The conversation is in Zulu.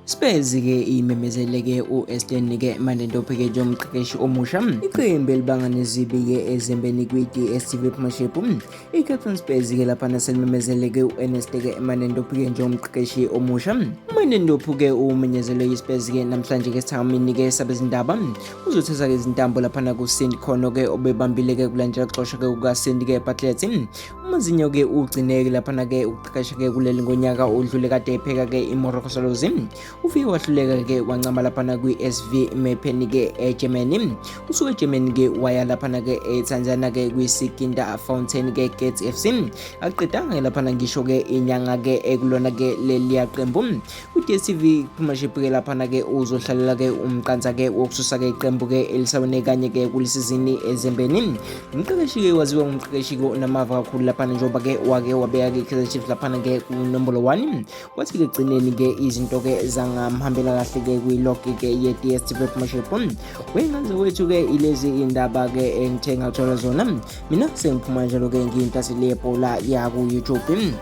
Spurs ke imemezele ke uEston ke Mandendophe ke njengomqeqeshi omusha. Iqembu elibanga nezibi ke ezembeni kwi-DStv Premiership. I-Cape Town Spurs ke laphana selimemezele ke u-Ernest ke Mandendophe ke njengomqeqeshi omusha. UMandendophe ke umenyezelwe yiSpurs ke namhlanje ke sithangamini ke sabezindaba. Uzothatha ke izintambo laphana kuSindi Khono ke obebambile ke kulandela kuxoshwa ke kukaSindi ke Bartlett. Umazinyo ke ugcineke laphana ke ukuqeqesha ke kuleli ngonyaka odlule kade epheka ke iMorocco Swallows. Ufike wahluleka ke wancama laphana kwi-SV Meppen ke eGermany. Usuke eGermany ke waya laphana ke eTanzania ke kwiSikinda Fountain ke Gates FC. Aqedanga ke laphana ngisho ke inyanga ke ekulona ke leliya qembu. Ku-DStv Premiership ke laphana ke uzohlalela ke umqansa ke wokususa ke iqembu ke elisawine kanye ke kulisizini ezembeni. Umqeqeshi ke waziwa ngumqeqeshi ke onamava kakhulu laphana njengoba ke wake wabeka ke i-Kaizer Chiefs laphana ke kunombolo 1. Kwathi ke ekugcineni ke izinto ke zangamhambela kahle ke kwi-log ke ye-DStv Premiership. Wengane wethu ke ilezi indaba ke engithe ngathola zona. Mina sengiphuma njalo ke ngiyintatheli yebhola yaku-YouTube.